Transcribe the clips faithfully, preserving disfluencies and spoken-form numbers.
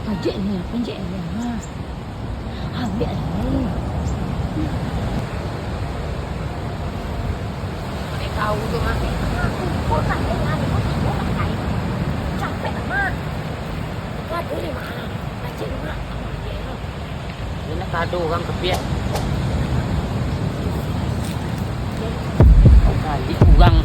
Manjek ni, manjek ni, ha. Ambiak ni. Kau tu mah. Kau tak dengar ni, kau tak dengar. Capek lah, Mak. Kau dulu, Mak. Manjek ni, Mak. Manjek ni. Dia nak kado urang kepiak. Kau balik urang.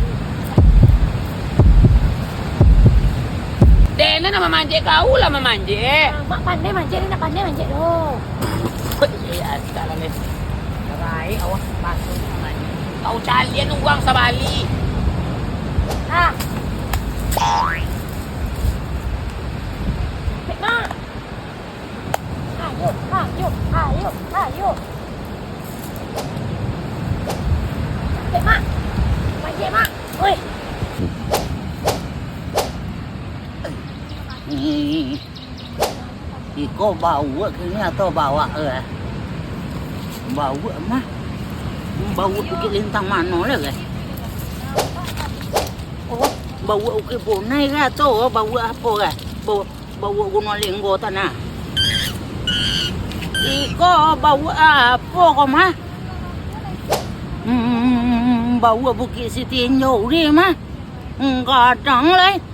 Dek, nak mamanjek, kau lah mamanjek. Mak pandai manjek, dia nak pandai manjek tu. Eh, asal lah, Nek. Baik, awas basuh mamanjek. Kau calian urang sabali. Ah. Mak. Ayo, ayo, ayo, ayo. Capek, Mak. Manjek, Mak. Oi. Hmm. Iko bauak kini atau bawak, eh? Bauak mah. Bauak Bukik Lintang mano lah, eh? Oh, bauak Bukik Bonai kah atau bauak apo kah? Bauak Bauak Gunuang Lenggo tanah. Iko bauak apo ko mah? Hmm, bauak Bukik Sitinjau ni mah. Hmm, gadang lai.